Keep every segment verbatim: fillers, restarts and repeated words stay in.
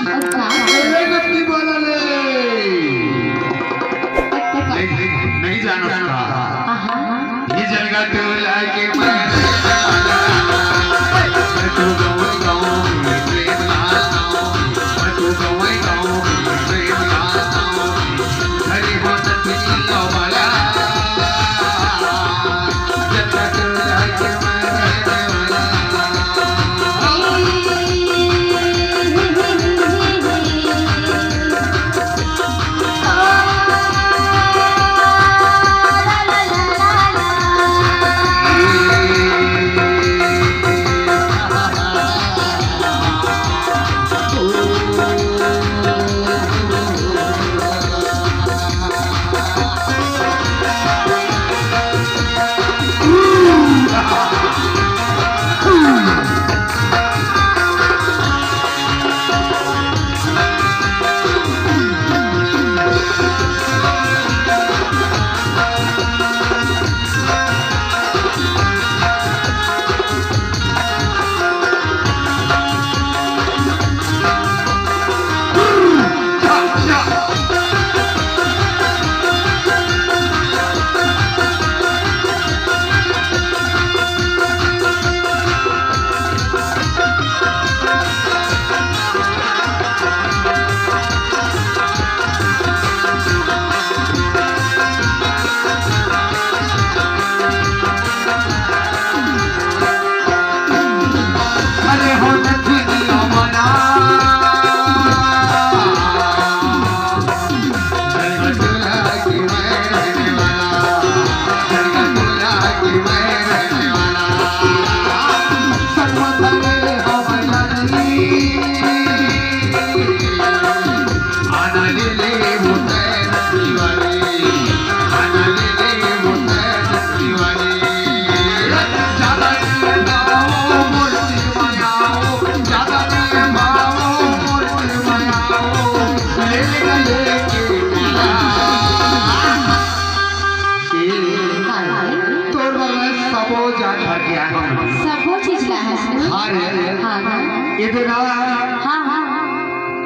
अउ का? ले नकली वाला ले। नहीं, नहीं, नहीं जाना था। आहा। ये जलगा टोला के मैं मैं तो गाँव गाँव में प्रेम लाता हूँ। मैं तो गाँव गाँव में प्रेम लाता हूँ। हरे हो नकली वाला। तोर बर सबो जान भर गया हम। सबो चीज ला हस ना? हाँ रे। हाँ, हाँ। इतना हाँ, हाँ, हाँ।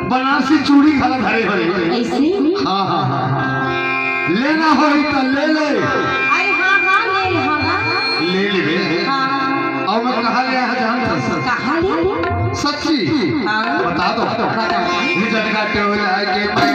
बनारसी चूड़ी घला धरे हरे। ऐसे? हाँ, हाँ, हाँ, हाँ। लेना होई त ले ले। अरे हाँ, हाँ, ले ले, हाँ, हाँ। ले लेबे। हाँ। अउ मैं कहाँ ले आया जानत हस? कहाँ ले? सच्ची? हाँ। बता दो। बता। ये जगह टोला के मैं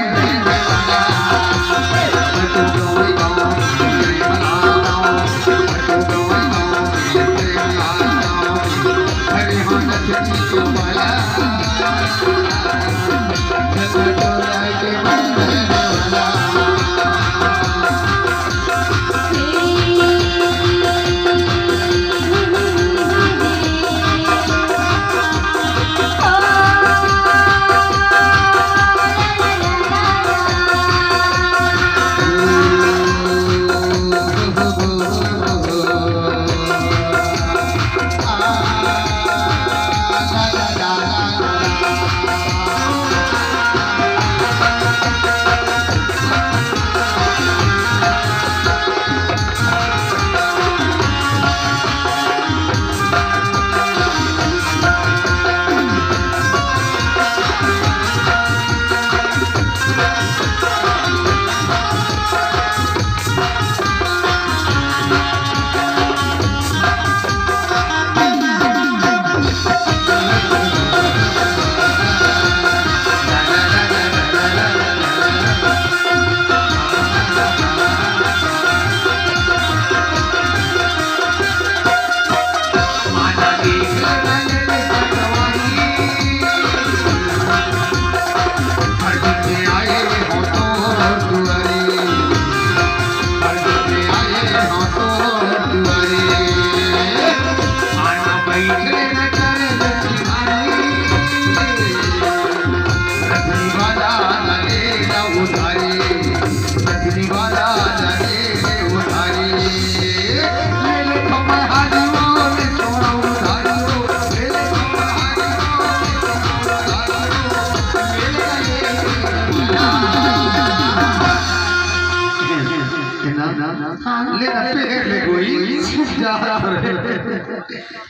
ना, ना, ना। हाँ। ले ना, पहन ले कोई। जा रे।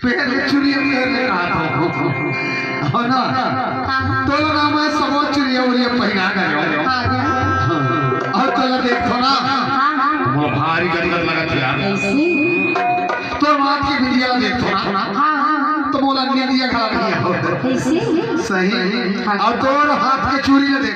पहन ले चुरिया, पहन ले, कहा था। हो ना? हाँ, हाँ। तोला ना मैं सब चुरिया उरिया पहिना गयो। हाँ, हाँ। अउ तोला देखथों ना। हाँ, हाँ। मोला भारी गदगद लगत हे यार। कैसे? तोर माथ के बिंदिया देखथों ना। हाँ, हाँ, हाँ। त मोला निंदिया घला नइ आवत। कैसे? सही। हाँ। अउ तोर हाथ के चूरी ला देख।